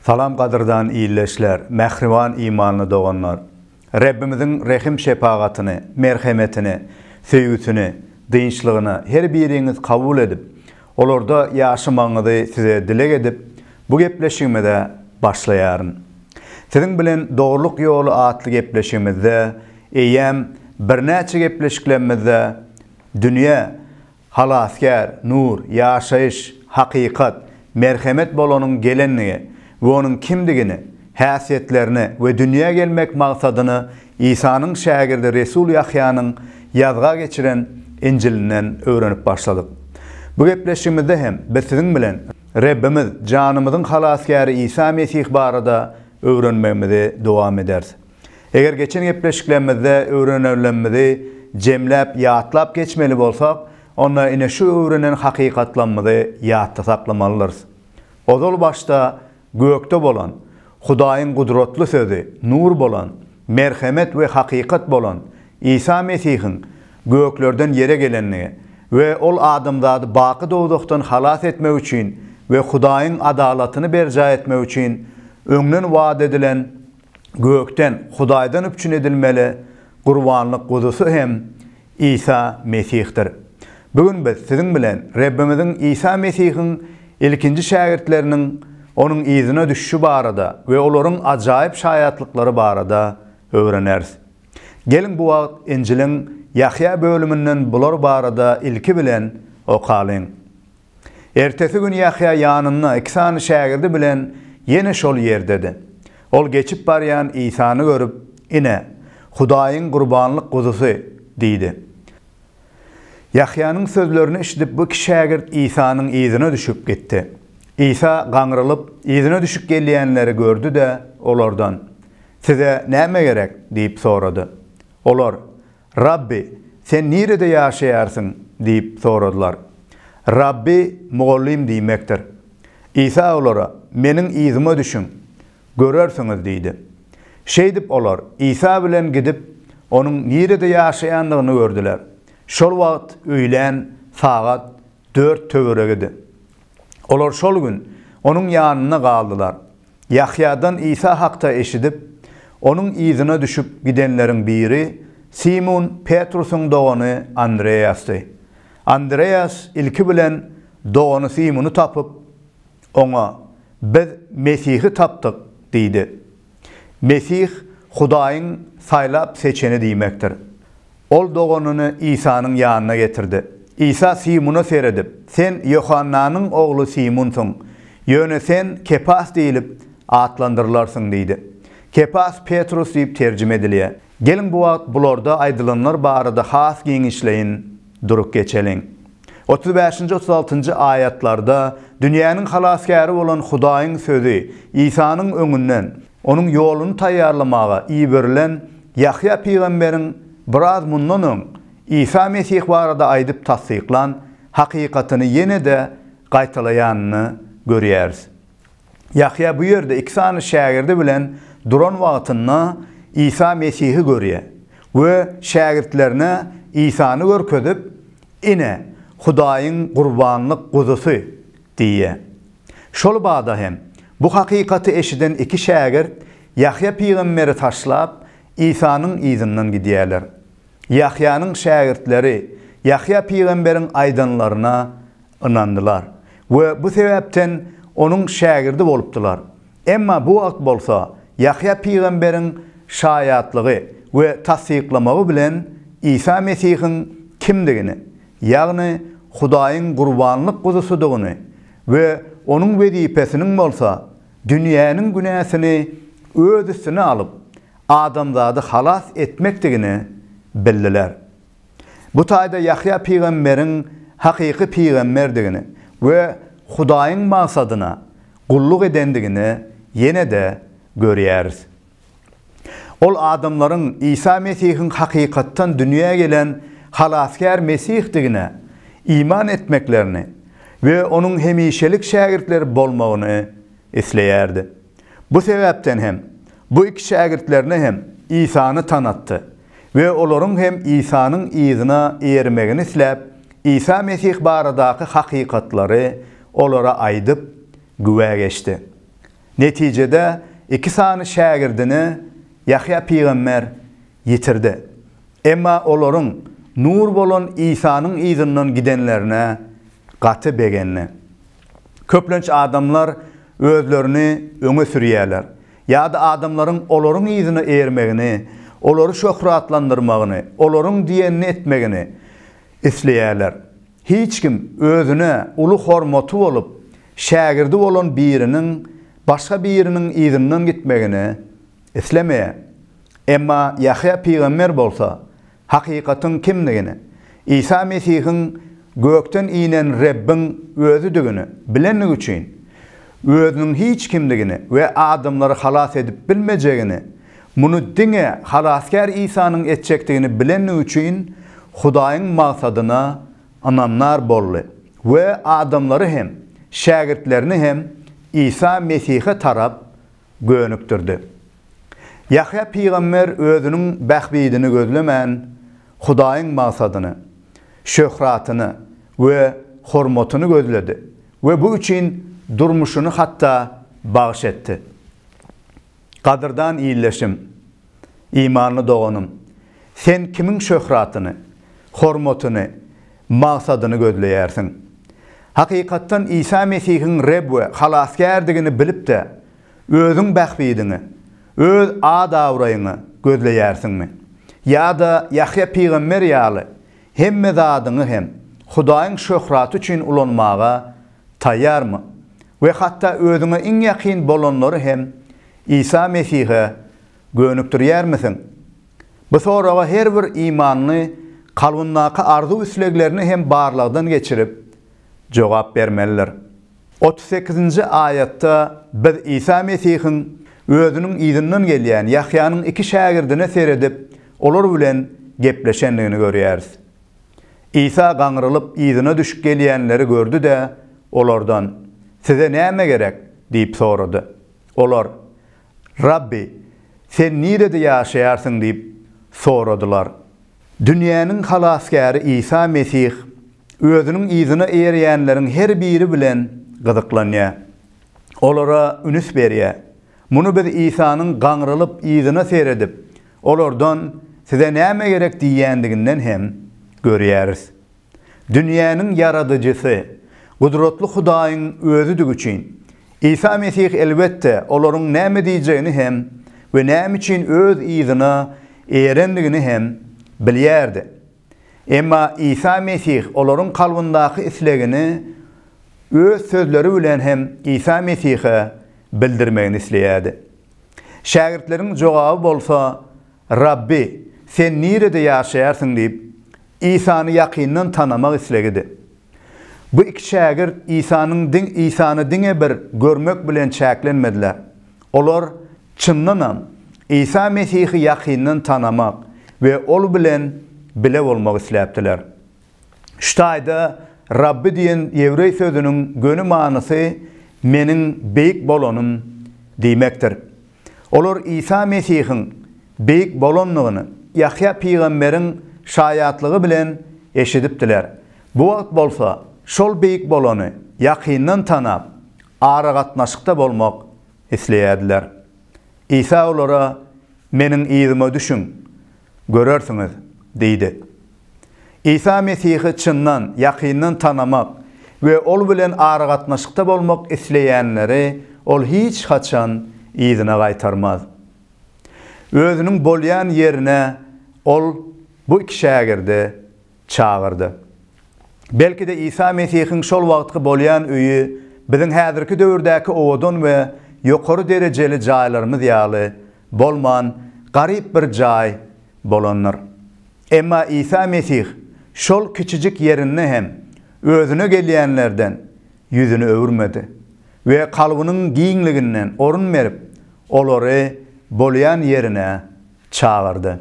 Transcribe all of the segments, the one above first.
Salam gadyrdan ildeşler, mähriban imanly doganlar! Rebbimiziň rehim-şepagatyny, merhemetini, söýgüsini, dynçlygyny her biriňiz kabul edip, olarda ýaşamagyňyzy size dileg edip, bu gepleşigimize başlaýaryn. Siziň bilen Dogrulyk ýoly atly gepleşigimizde eýýäm birnäçe gepleşiklerimizde dünýä Halasgär, nur, ýaşaýyş, hakykat, merhemet bolanyň gelendigi we onuň kimdigini, häsiýetlerini we dünýä gelmek maksadyny Isanyň şägirdi resul Ýahýanyň ýazga geçiren Injilinden öwrenip başladyk. Bu gepleşigimizde hem biz siziň bilen Rebbimiz, janymyzyň Halasgäri Isa Mesih barada öwrenmegimizi dowam ederis. Eger geçen gepleşiklerimizde öwrenenlerimizi jemläp ýatlap geçmeli bolsak, onda ine şu öwrenen hakykatlarymyzy ýatda saklamalydyrys. Ozal başda gökde bolan, Hudaýyň gudratly Sözi, nur bolan, merhemet we hakykat bolan Isa Mesihiň göklerden ýere gelendigi we Ol adamzady baky dowzahdan halas etmek üçin we Hudaýyň adalatyny berjaý etmek üçin öňden wada edilen gökden, Hudaýdan üpjün edilmeli gurbanlyk guzusy hem Isa Mesihdir. Bu gün biz siziň bilen Rebbimiziň Isa Mesihiň ilkinji şägirtleriniň Onuň yzyna düşüşi barada we olaryň ajaýyp şaýatlyklary barada öwreneris. Geliň bu wagt Injiliň Ýahýa bölüminden bular barada ilki bilen okalyň. Ertesi gün Ýahýa ýanynda iki sany şägirdi bilen ýene şol ýerdedi. Ol geçip barýan Isany görüp, Ine, Hudaýyň gurbanlyk guzusy! diýdi. Ýahýanyň sözlerini eşidip, bu iki şägirt Isanyň yzyna düşüp gitdi. Isa gaňrylyp, yzyna düşüp gelýänleri gördi-de, olardan, Size näme gerek? diýip sorady. Olar, Rabbi, Sen nirede ýaşaýarsyň? diýip soradylar. Rabbi mugallym diýmekdir. Isa olara, Meniň yzyma düşüň, görersiňiz diýdi. Şeýdip olar Isa bilen gidip, Onuň nirede ýaşaýandygyny gördüler. Şol wagt öýlän sagat dört töweregidi. Olar şol gün Onuň ýanynda galdylar. Ýahýadan Isa hakda eşidip, onuň yzyna düşüp gidenleriň biri Simun Petrusyň dogany Andreasdy. Andreas ilki bilen dogany Simuny tapyp, oňa, Biz Mesihi tapdyk diýdi. Mesih Hudaýyň saýlap-seçeni diýmekdir. Ol doganyny Isanyň ýanyna getirdi. Isa Simuna seredip, Sen Ýohannanyň ogly Simunsyň, ýöne sen Kepas diýlip atlandyrylarsyň diýdi. Kepas Petrus diýip terjime edilýär. Geliň bu wagt bularda aýdylanlar barada has giňişleýin durup geçeliň. Otuz bäşinji, otuz altynjy aýatlarda dünýäniň Halasgäri bolan Hudaýyň Sözi Isanyň öňünden, Onuň ýoluny taýýarlamaga iberilen Ýahýa pygamberiň biraz mundan öň Isa Mesih barada aýdyp tassyklan hakykatyny ýene-de gaýtalaýanyny görýäris. Ýahýa bu ýerde iki sany şägirdi bilen duran wagtynda Isa Mesihi görýär we şägirtlerine Isany görkezip, Ine, Hudaýyň gurbanlyk guzusy! diýýär. Şol bada hem, bu hakykaty eşiden iki şägirt Ýahýa pygamberi taşlap, Isanyň yzyndan gidýärler. Ýahýanyň şägirtleri Ýahýa pygamberiň aýdanlaryna ynandylar we bu sebäpden onuň şägirdi bolupdylar. Emma bu wagt bolsa Ýahýa pygamberiň şaýatlygy we tassyklamagy bilen Isa Mesihiň kimdigini, ýagny Hudaýyň gurbanlyk guzusydygyny we Onuň wezipesiniň bolsa dünýäniň günäsini Öz üstüne alyp, adamzady halas etmekdigini bildiler. Bu taýda Ýahýa pygamberiň hakyky pygamberdigini we Hudaýyň maksadyna gulluk edendigini ýene-de görýäris. Ol adamlaryň Isa Mesihiň hakykatdan dünýä gelen Halasgär Mesihdigine iman etmeklerini we Onuň hemişelik şägirtleri bolmagyny isleýärdi. Bu sebäpden hem, bu iki şägirtlerine hem Isany tanatdy we olaryň hem Isanyň yzyna eýermegini isläp, Isa Mesih baradaky hakykatlary olara aýdyp, güwä geçdi. Netijede iki sany şägirdini Ýahýa pygamber ýitirdi. Emma olaryň nur bolan Isanyň yzyndan gidenlerine gaty begendi. Köplenç adamlar özlerini öňe sürýärler ýa-da adamlaryň olaryň yzyna ermegini, olary şöhratlandyrmagyny, olaryň diýenini etmegini isleýärler. Hiç kim özüne uly hormaty bolup, şägirdi bolan biriniň başga biriniň yzyndan gitmegini islemeýär. Emma Ýahýa pygamber bolsa, hakykatyň kimdigini, Isa Mesihiň gökden inen Rebbiň Özüdigini bilenligi üçin, özüniň hiç kimdigini we adamlary halas edip bilmejegini, muny diňe Halasgär Isanyň etjekdigini bilenligi üçin Hudaýyň maksadyna ynamdar boldy we adamlary hem, şägirtlerini hem Isa Mesihe tarap gönükdirdi. Ýahýa pygamber özüniň bähbidini gözlemän, Hudaýyň maksadyny, şöhratyny we hormatyny gözledi we bu üçin durmuşyny hatda bagyş etdi. Gadyrdan ildeşim, imanly doganym, sen kimiň şöhratyny, hormatyny, maksadyny gözleýärsiň? Hakykatdan Isa Mesihiň Reb we Halasgärdigini bilip-de, özüň bähbidiňi, öz at-abraýyňy gözleýärsiňmi? Ýa-da Ýahýa pygamber ýaly hemme zadyňy hem Hudaýyň şöhraty üçin ulanmaga taýýarmy we hatda özüňe iň ýakyn bolanlary hem Isa Mesihe gönükdirýärmisiň? Bu soraga her bir imanly kalbyndaky arzuw-isleglerini hem barlagdan geçirip, jogap bermelidir. 38-nji aýatda biz Isa Mesihiň Özüniň yzyndan gelýän Ýahýanyň iki şägirdine seredip, olar bilen gepleşendigini görýäris. Isa gaňrylyp yzyna düşüp gelýänleri gördi-de, olardan, Size näme gerek? diýip sorady. Olar, Rabbi, Sen nirede ýaşaýarsyň diýip soradylar. Dünýäniň Halasgäri Isa Mesih Özüniň yzyna eýerýänleriň her biri bilen gyzyklanýar. Olara ünüs berýär. Muny biz Isanyň gaňrylyp yzyna seredip, olardan Size näme gerek diýýändiginden hem görýäris. Dünýäniň Ýaradyjysy, gudratly Hudaýyň Özüdigi üçin, Isa Mesih elbetde olaryň näme diýjegini hem we näme üçin öz yzyna eýerendigini hem bilýärdi. Emma Isa Mesih olaryň kalbyndaky islegini öz sözleri bilen hem Isa Mesihe bildirmegini isleýärdi. Şägirtleriň jogaby bolsa, Rabbi, Sen nirede ýaşaýarsyň diýip, Isany ýakyndan tanamak islegidi. Bu iki şägirt Isanyň diň Isany diňe bir görmek bilen çäklenmediler. Olar, çyndanam, Isa Mesihi ýakyndan tanamak we Ol bilen bile bolmak isläpdiler. Şu taýda Rabbi diýen ýewreý sözüniň göni manysy Meniň beýik bolanym diýmekdir. Olar Isa Mesihiň beýik bolandygyny Ýahýa pygamberiň şaýatlygy bilen eşidipdiler. Bu wagt bolsa şol beýik bolany ýakyndan tanap, aragatnaşykda bolmak isleýärdiler. Isa olara, Meniň yzyma düşüň, görersiňiz diýdi. Isa Mesihi çyndan, ýakyndan tanamak we Ol bilen aragatnaşykda bolmak isleýänleri Ol hiç haçan yzyna gaýtarmaz. Özüniň bolýan ýerine Ol bu iki şägirdi çagyrdy. Belki-de Isa Mesihiň şol wagtky bolýan öýi biziň häzirki döwürdäki owadan we ýokary derejeli jaýlarymyz ýaly bolman, garyp bir jaý bolandyr. Emma Isa Mesih şol kiçijik ýerinde hem Özüne gelýänlerden ýüzüni öwürmedi we kalbynyň giňliginden orun berip, olary bolýan ýerine çagyrdy.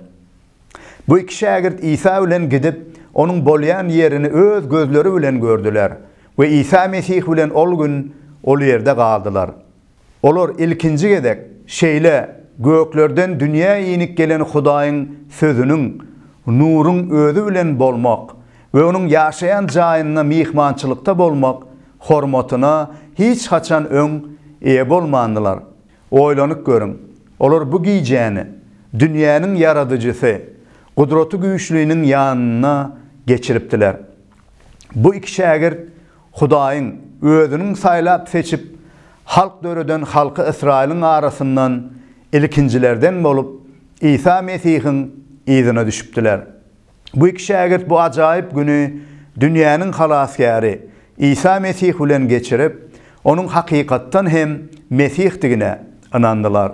Bu iki şägirt Isa bilen gidip, Onuň bolýan ýerini öz gözleri bilen gördüler we Isa Mesih bilen ol gün ol ýerde galdylar. Olar ilkinji gezek şeýle göklerden dünýä inip gelen Hudaýyň Sözüniň, Nuruň Özi bilen bolmak we Onuň ýaşaýan jaýynda myhmançylykda bolmak hormatyna hiç haçan öň eýe bolmandylar. Oýlanyp görüň, olar bu gijäni dünýäniň Ýaradyjysy, Gudraty Güýçliniň ýanynda geçiripdiler. Bu iki şägirt Hudaýyň Özüniň saýlap-seçip, halk döreden halky Ysraýylyň arasyndan ilkinjilerden bolup, Isa Mesihiň yzyna düşüpdiler. Bu iki şägirt bu ajaýyp güni dünýäniň Halasgäri Isa Mesih bilen geçirip, Onuň hakykatdan hem Mesihdigine ynandylar.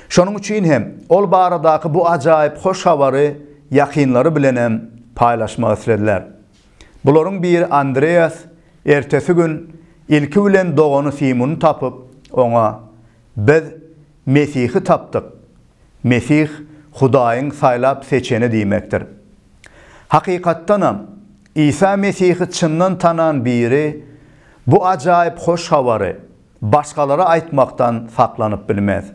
Şonuň üçin hem Ol baradaky bu ajaýyp hoş habary ýakynlary bilenem paýlaşmak islediler. Bularyň biri Andreas ertesi gün ilki bilen dogany Simuny tapyp, oňa, Biz Mesihi tapdyk Mesih Hudaýyň saýlap seçeni diýmekdir. Hakykatdanam, Isa Mesihi çyndan tanan biri bu ajaýyp hoş habary başgalara aýtmakdan saklanyp bilmez.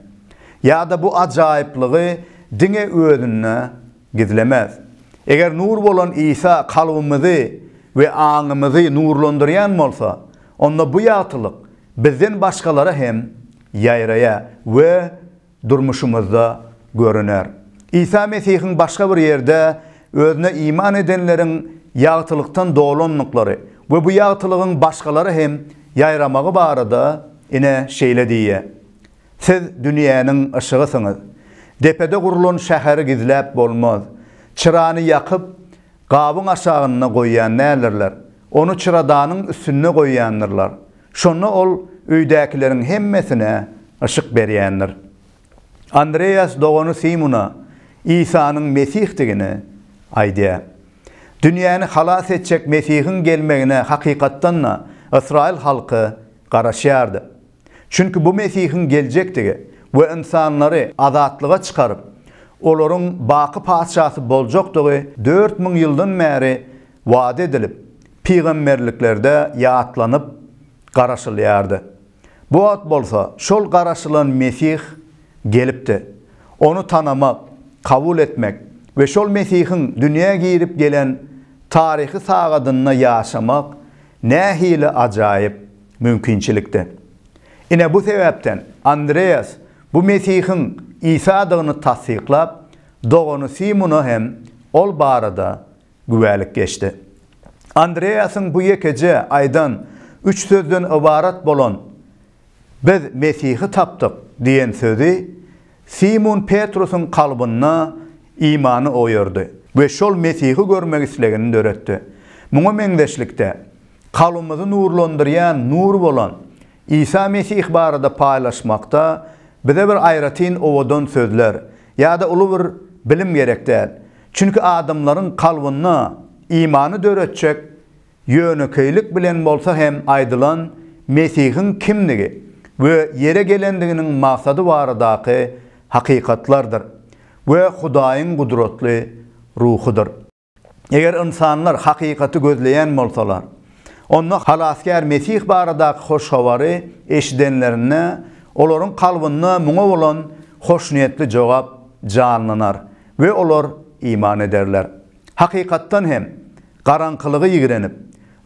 Ýa-da bu ajaýyplygy diňe özünde gizlemez. Eger nur bolan Isa kalbymyzy we aňymyzy nurlandyrýan bolsa, onda bu ýagtylyk bizden başgalara hem ýaýraýar we durmuşymyzda görüner. Isa Mesihiň başga bir ýerde Özüne iman edenleriň ýagtylykdan dolandyklary we bu ýagtylygyň başgalara hem ýaýramagy barada ine şeýle diýýär, Siz dünýäniň yşygysyňyz. Depede gurlan şäheri gizläp bolmaz. Çyrany ýakyp, gabyň aşagynda goýýan däldirler. Ony çyradanyň üstünde goýýandyrlar. Şonda ol öýdäkileriň hemmesine yşyk berýändir. Andreas dogany Simuna Isanyň Mesihdigini aýdýar. Dünýäni halas etjek Mesihiň gelmegine hakykatdan-da ysraýyl halky garaşýardy. Çünki bu Mesihiň geljekdigi we ynsanlary azatlyga çykaryp, olaryň baky patyşasy boljakdygy 4000 ýyldan bäri wada edilip, pygamberliklerde ýatlanyp garaşylýardy. Bu wagt bolsa şol garaşylan Mesih gelipdi. Ony tanamak, kabul etmek we şol Mesihiň dünýä girip gelen taryhy sagadynda ýaşamak nähili ajaýyp mümkinçilikdi. Ine bu sebäpden Andreas bu Mesihiň Isadygyny tassyklap, dogany Simuna hem ol barada güwälik geçdi. Andreasyň bu ýekeje aýdan üç sözden ybarat bolan Biz Mesihi tapdyk diýen sözi Simun Petrusyň kalbynda imany oýardy we şol Mesihi görmek islegini döretdi. Muňa meňzeşlikde, kalbymyzy nurlandyrýan nur bolan Isa Mesih barada paýlaşmakda bize bir aýratyn owadan sözler ýa-da uly bir bilim gerek däl. Çünki adamlaryň kalbynda imany döretjek ýönekeýlik bilen bolsa hem aýdylan Mesihiň kimdigi we ýere gelendiginiň maksady baradaky hakykatlardyr we Hudaýyň gudratly Ruhudyr. Eger ynsanlar hakykaty gözleýän bolsalar, onda Halasgär Mesih baradaky hoş habary eşidenlerinde, olaryň kalbynda muňa bolan hoşniýetli jogap janlanar we olar iman ederler. Hakykatdan hem, garaňkylygy ýigrenip,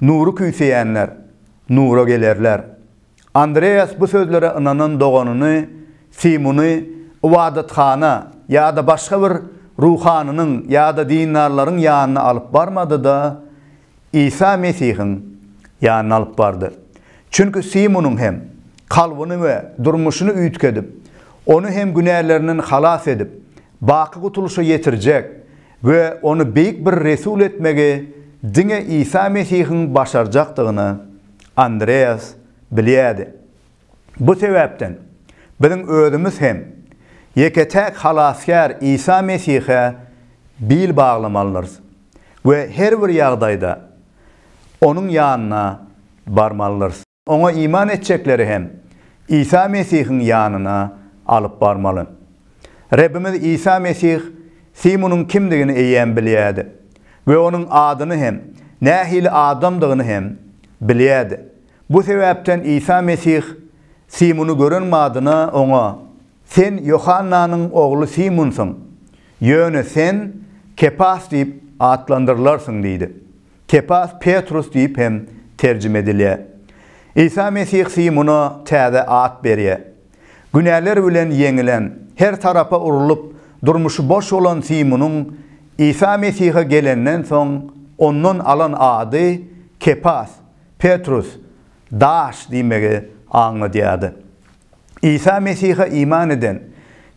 nury küýseýänler nura gelerler. Andreas bu sözlere ynanan doganyny Simuny ybadathana ýa-da başga bir ruhanynyň ýa-da dindarlaryň ýanyna alyp barmady-da, Isa Mesihiň ýanyna alyp bardy. Çünki Simunyň hem kalbyny we durmuşyny üýtgedip, ony hem günälerinden halas edip, baky gutulyşa ýetirjek we ony beýik bir resul etmegi diňe Isa Mesihiň başarjakdygyny Andreas bilýärdi. Bu sebäpden, biziň özümiz hem ýeke-täk Halasgär Isa Mesihe bil baglamalydyrys we her bir ýagdaýda Onuň ýanyna barmalydyrys. Oňa iman etjekleri hem Isa Mesihiň ýanyna alyp barmaly. Rebbimiz Isa Mesih Simunyň kimdigini eýýäm bilýärdi we onuň adyny hem, nähili adamdygyny hem bilýärdi. Bu sebäpden Isa Mesih Simuny gören badyna oňa, Sen Ýohannanyň ogly Simunsyň, ýöne sen Kepas diýip atlandyrylarsyň diýdi. Kepas Petrus diýip hem terjime edilýär. Isa Mesih Simuna täze at berýär. Günäler bilen ýeňilen, her tarapa urlup, durmuşy boş bolan Simunyň Isa Mesihe gelenden soň ondan alan ady Kepas, Petrus, daş diýmegi aňladýardy. Isa Mesihe iman eden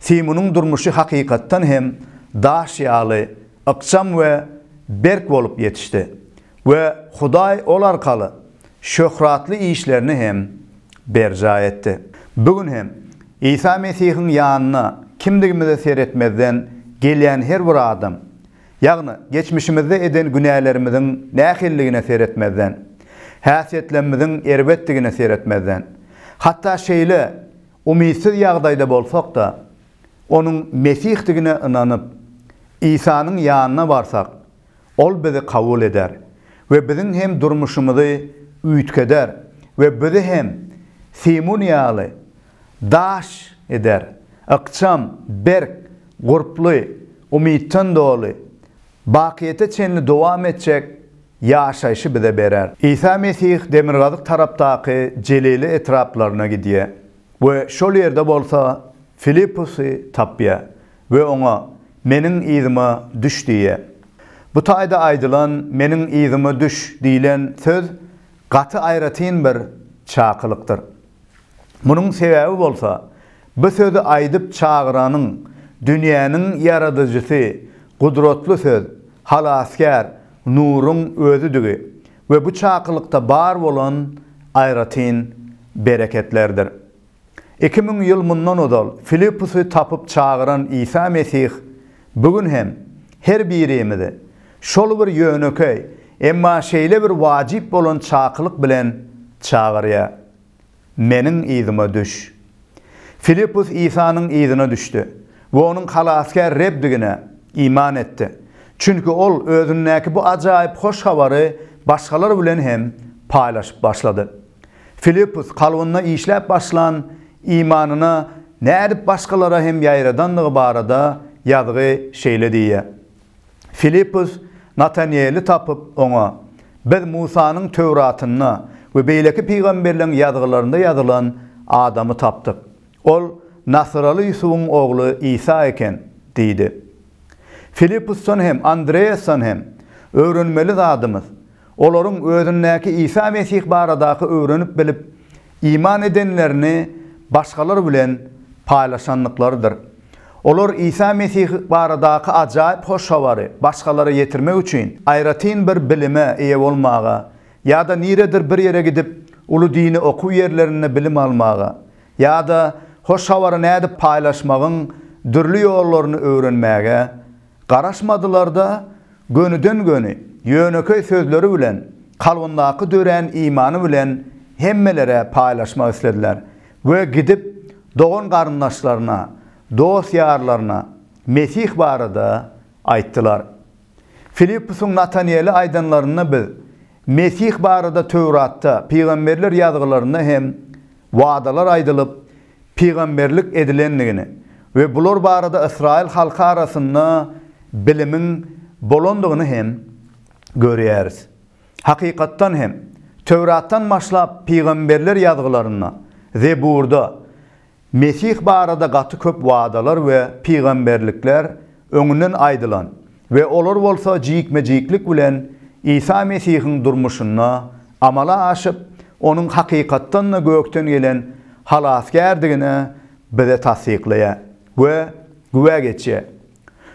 Simunyň durmuşy hakykatdan hem daş ýaly ykjam we berk bolup ýetişdi we Hudaý ol arkaly şöhratly işlerini hem berjaý etdi. Bu gün hem Isa Mesihiň ýanyna kimdigimize seretmezden gelýän her bir adam, ýagny geçmişimizde eden günälerimiziň nähilidigine seretmezden, häsiýetlerimiziň erbetdigine seretmezden, hatda şeýle umytsyz ýagdaýda bolsak-da, Onuň Mesihdigine ynanyp, Isanyň ýanyna barsak, Ol bizi kabul eder we biziň hem durmuşymyzy üýtgeder we bizi hem Simun ýaly daş eder, ykjam, berk, gurply, umytdan doly, bakyýete çenli dowam etjek ýaşaýşy bize berer. Isa Mesih demirgazyk tarapdaky Jelile etraplaryna gidýär we şol ýerde bolsa Filipusy tapýar we oňa, Meniň yzyma düş diýýär. Bu taýda aýdylan Meniň yzyma düş diýlen söz gaty aýratyn bir çakylykdyr. Munuň sebäbi bolsa, bu sözi aýdyp çagyranyň dünýäniň Ýaradyjysy, gudratly Söz, Halasgär, Nuruň Özüdigi we bu çakylykda bar bolan aýratyn bereketlerdir. 2000 ýyl mundan ozal Filipusy tapyp çagyran Isa Mesih bu gün hem her birimizi şol bir ýönekeý, emma şeýle bir wajyp bolan çakylyk bilen çagyrýar, Meniň yzyma düş. Filipus Isanyň yzyna düşdi we Onuň Halasgär Rebdigine iman etdi. Çünki ol özündäki bu ajaýyp hoş habary başgalar bilen hem paýlaşyp başlady. Filipus kalbynda işläp başlan imanyna nädip başgalara hem ýaýradandygy barada ýazgy şeýle diýýär, Filipus Natanyýeli tapyp, oňa, Biz Musanyň Töwratynda we beýleki pygamberleň ýazgylarynda ýazylan adamy tapdyk. Ol Nasyraly Ýusubyň ogly Isa eken diýdi. Filipusdan hem, Andreasdan hem öwrenmeli zadymyz, olaryň özündäki Isa Mesih baradaky öwrenip-bilip, iman edenlerini başgalar bilen paýlaşandyklarydyr. Olar Isa Mesih baradaky ajaýyp hoş habary başgalara ýetirmek üçin aýratyn bir bilime eýe bolmaga ýa-da niredir bir ýere gidip uly dini okuw ýerlerinde bilim almaga ýa-da hoş habary nädip paýlaşmagyň dürli ýollaryny öwrenmäge garaşmadylar-da, gönüden-göni, ýönekeý sözleri bilen, kalbyndaky dörän imany bilen hemmelere paýlaşmak islediler we gidip, dogan-garyndaşlaryna, dost-ýarlaryna Mesih barada aýtdylar. Filipusyň Natanyýele aýdanlarynda biz Mesih barada Töwratda, pygamberler ýazgylarynda hem wadalar aýdylyp, pygamberlik edilendigini we bular barada ysraýyl halky arasynda bilimiň bolandygyny hem görýäris. Hakykatdan hem, Töwratdan başlap pygamberler ýazgylarynda, Zeburda, Mesih barada gaty köp wadalar we pygamberlikler öňünden aýdylan we olar bolsa jikme-jiklik bilen Isa Mesihiň durmuşynda amala aşyp, Onuň hakykatdan-da gökden gelen Halasgärdigini bize tassyklaýar we güwä geçýär.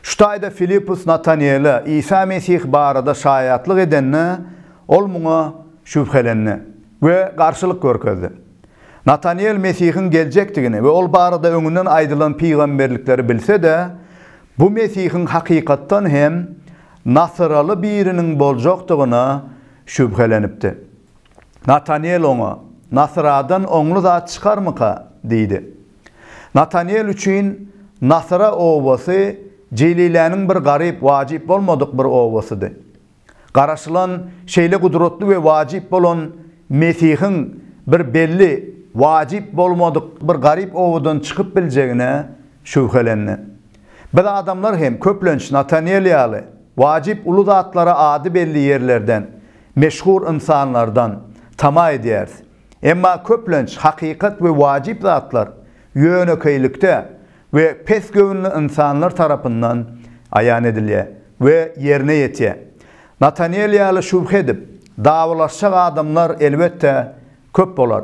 Şu taýda Filipus Natanyýele Isa Mesih barada şaýatlyk edende, ol muňa şübhelendi we garşylyk görkezdi. Natanyýel Mesihiň geljekdigini we ol barada öňünden aýdylan pygamberlikleri bilse-de, bu Mesihiň hakykatdan hem nasyraly biriniň boljakdygyna şübhelenipdi. Natanyýel oňa, Nasyradan oňly zat çykarmyka? diýdi. Natanyýel üçin Nasyra obasy Jeliläniň bir garyp, wajyp bolmadyk bir obasydy. Garaşylan şeýle gudratly we wajyp bolan Mesihiň bir belli, wajyp bolmadyk bir garyp obadan çykyp biljegine şübhelendi. Biz adamlar hem köplenç Natanyýel ýaly wajyp uly zatlara ady belli ýerlerden, meşhur ynsanlardan tama edýäris. Emma köplenç hakykat we wajyp zatlar ýönekeýlikde we pes göwünli ynsanlar tarapyndan aýan edilýär we ýerine ýetýär. Nataniýel ýaly şübhe edip, dawalaşjak adamlar elbetde köp bolar.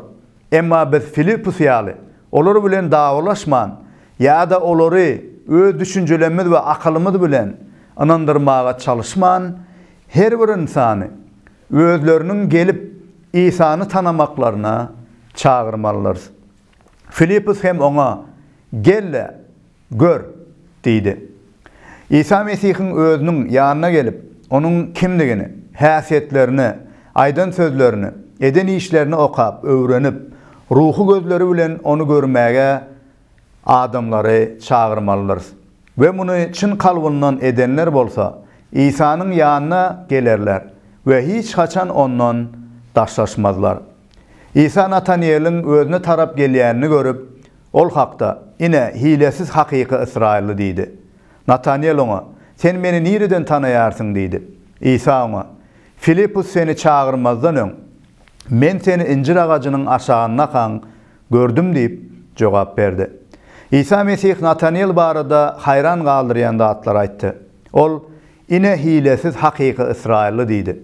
Emma biz Filipus ýaly, olar bilen dawalaşman ýa-da olary öz düşünjelerimiz we akylymyz bilen ynandyrmaga çalyşman, her bir ynsany özleriniň gelip Isany tanamaklaryna çagyrmalydyrys. Filipus hem oňa, Gel-de, gör! diýdi. Isa Mesihiň özüniň ýanyna gelip, onuň kimdigini, häsiýetlerini, aýdan sözlerini, eden işlerini okap, öwrenip, ruhy gözleri bilen ony görmäge adamlary çagyrmalydyrys. We muny çyn kalbyndan edenler bolsa, Isanyň ýanyna gelerler we hiç haçan ondan daşlaşmazlar. Isa Nataniýeliň özüne tarap gelýänini görüp, ol hakda, Ine, hilesiz hakyky ysraýylly diýdi. Nataniýel oňa, Sen meni nireden tanaýarsyň? diýdi. Isa oňa, Filipus seni çagyrmazdan öň, Men seni injir agajynyň aşagyndakaň gördüm diýip jogap berdi. Isa Mesih Nataniýel barada haýran galdyrýan zatlary aýtdy. Ol, Ine, hilesiz hakyky ysraýylly diýdi.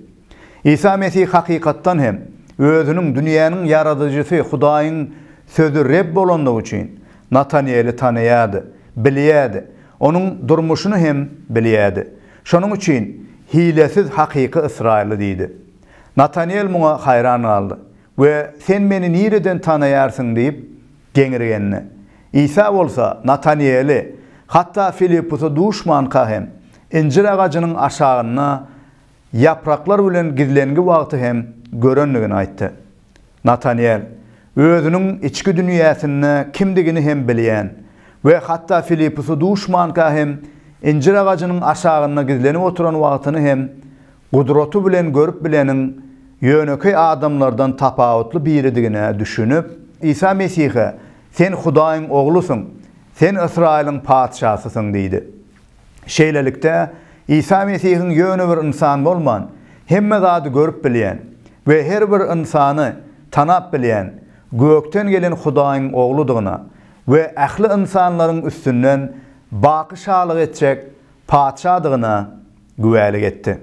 Isa Mesih hakykatdan hem, Özüniň dünýäniň Ýaradyjysy Hudaýyň Sözi Reb bolandygy üçin, Nataniýeli tanaýardy, bilýärdi, onuň durmuşyny hem bilýärdi. Şonuň üçin, Hilesiz hakyky ysraýylly diýdi. Nataniýel muňa haýran galdy we Sen meni nireden tanaýarsyň diýip, geňirgendi. Isa bolsa Nataniýeli, hatda Filipusa duşmanka hem, injir agajynyň aşagynda ýapraklar bilen gizlengi wagty hem görendigini aýtdy. Nataniýel, özüniň içki dünýäsinde kimdigini hem bilýän we hatda Filipusa duşmanka hem injir agajynyň aşagynda gizlenip oturan wagtyny hem gudraty bilen görüp bileniň ýönekeý adamlardan tapawutly biridigine düşünip, Isa Mesihe, Sen Hudaýyň Oglusyň, Sen Ysraýylyň Patyşasysyň diýdi. Şeýlelikde, Isa Mesihiň ýöne bir ynsan bolman, hemme zady görüp bilýän we her bir ynsany tanap bilýän gökden gelen Hudaýyň Ogludygyna we ähli ynsanlaryň üstünden baky şalyk etjek Patyşadygyna güwälik etdi.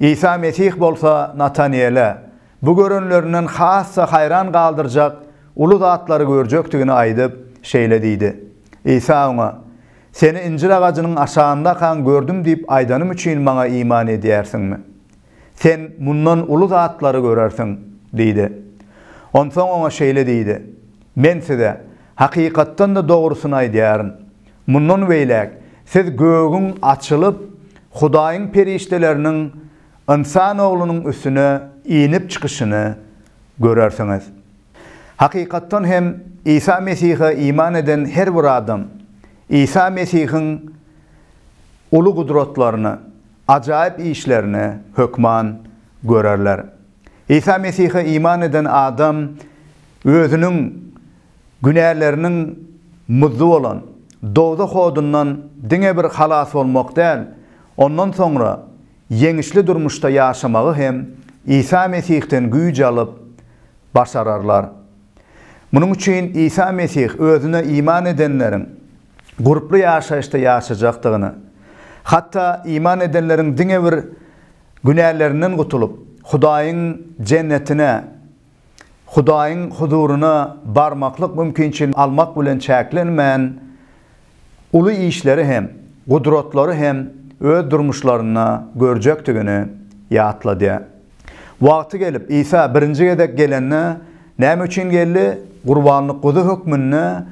Isa Mesih bolsa Nataniýele bu görenlerinden has-da haýran galdyrjak uly zatlary görjekdigini aýdyp, şeýle diýdi. Isa oňa, Seni injir agajynyň aşagyndakaň gördüm diýip aýdanym üçin maňa iman edýärsiňmi? Sen mundan uly zatlary görersiň diýdi. Onsoň oňa şeýle diýdi, Men size, hakykatdan-da dogrusyny aýdýaryn, mundan beýläk siz gögüň açylyp, Hudaýyň perişdeleriniň Ynsan Oglunyň üstüne inip çykyşyny görersiňiz. Hakykatdan hem Isa Mesihe iman eden her bir adam Isa Mesihiň uly gudratlaryny, ajaýyp işlerini hökman görerler. Isa Mesihe iman eden adam özüniň günäleriniň muzdy bolan dowzah odundan diňe bir halas bolmak däl, ondan soňra ýeňişli durmuşda ýaşamagy hem Isa Mesihden güýç alyp başararlar. Munuň üçin Isa Mesih özüne iman edenleriň gurply ýaşaýyşda ýaşajakdygyny, hatda iman edenleriň diňe bir günälerinden gutulyp, Hudaýyň jennetine, Hudaýyň huzuryna barmaklyk mümkinçiligini almak bilen çäklenmän, uly işleri hem, gudratlary hem öz durmuşlarynda görjekdigini ýatladýar. Wagty gelip, Isa birinji gezek gelende näme üçin geldi? Gurbanlyk guzy hökmünde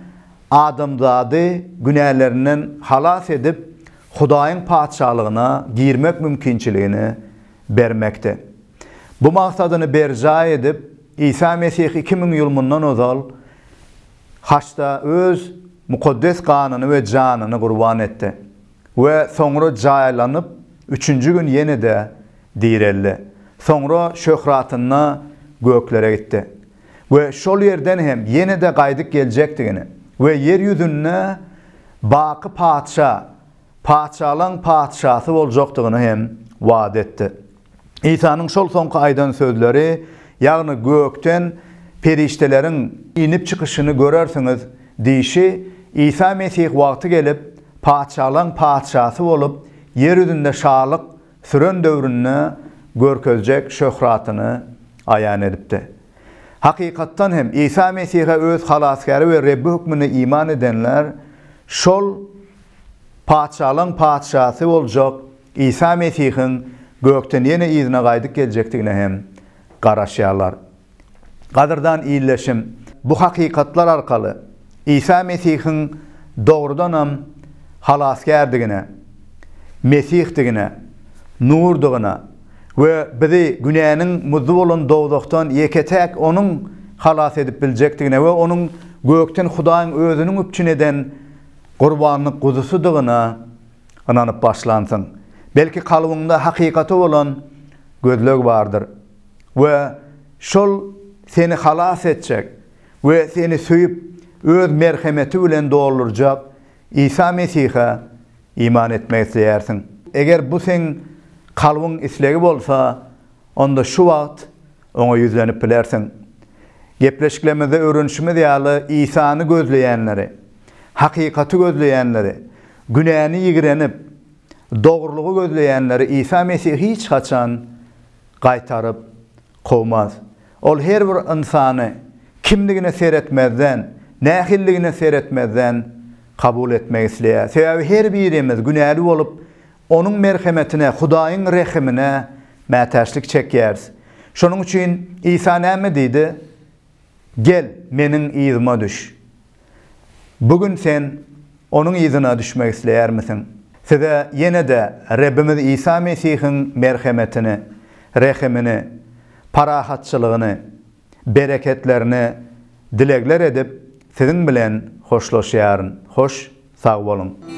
adamzady günälerinden halas edip, Hudaýyň Patyşalygyna girmek mümkinçiligini bermekdi. Bu maksadyny berjaý edip, Isa Mesih 2000 ýyl mundan ozal haçda öz mukaddes ganyny we janyny gurban etdi we soňra jaýlanyp, üçünji gün ýene-de direldi. Soňra şöhratynda göklere gitdi we şol ýerden hem ýene-de gaýdyp geljekdigini we ýer ýüzünde baky Patyşa, patyşalaň Patyşasy boljakdygyny hem wada etdi. Isanyň şol soňky aýdan sözleri, ýagny gökden. perişdeleriň inip çykyşyny görersiňiz diýşi, Isa Mesih wagty gelip, patyşalaň patyşasy bolup, ýer ýüzünde şalyk süren döwründe görkezjek şöhratyny aýan edipdi. Hakykatdan hem, Isa Mesihe öz Halasgäri we Rebbi hökmünde iman edenler şol Patyşalaň Patyşasy boljak Isa Mesihiň gökden ýene yzyna gaýdyp geljekdigine hem garaşýarlar. Gadyrdan ildeşim, bu hakykatlar arkaly Isa Mesihiň dogrudanam Halasgärdigine, Mesihdigine, Nurdugyna we bizi günäniň muzdy bolan dowzahdan ýeke-täk Onuň halas edip biljekdigine we Onuň gökden Hudaýyň Özüniň üpjün eden gurbanlyk guzusydygyna ynanyp başlansyň. Belki kalbyňda hakykata bolan gözleg bardyr we şol seni halas etjek we seni söýüp, öz merhemeti bilen doldurjak Isa Mesihe iman etmek isleýärsiň. Eger bu seň kalbyň islegi bolsa, onda şu wagt Oňa ýüzlenip bilersiň. Gepleşiklerimizde öwrenişimiz ýaly, Isany gözleýänleri, hakykaty gözleýänleri, günäni ýigrenip, dogrulygy gözleýänleri Isa Mesih hiç haçan gaýtaryp kowmaz. Ol her bir ynsany kimdigine seretmezden, nähilidigine seretmezden kabul etmek isleýär. Sebäbi her birimiz günäli bolup, Onuň merhemetine, Hudaýyň rehimine mätäçlik çekýäris. Şonuň üçin Isa näme diýdi? Gel, Meniň yzyma düş. Bu gün sen Onuň yzyna düşmek isleýärmisiň? Size ýene-de Rebbimiz Isa Mesihiň merhemetini, rehimini, parahatçylygyny, bereketlerini dilegler edip, siziň bilen hoşlaşýaryn. Hoş sag boluň!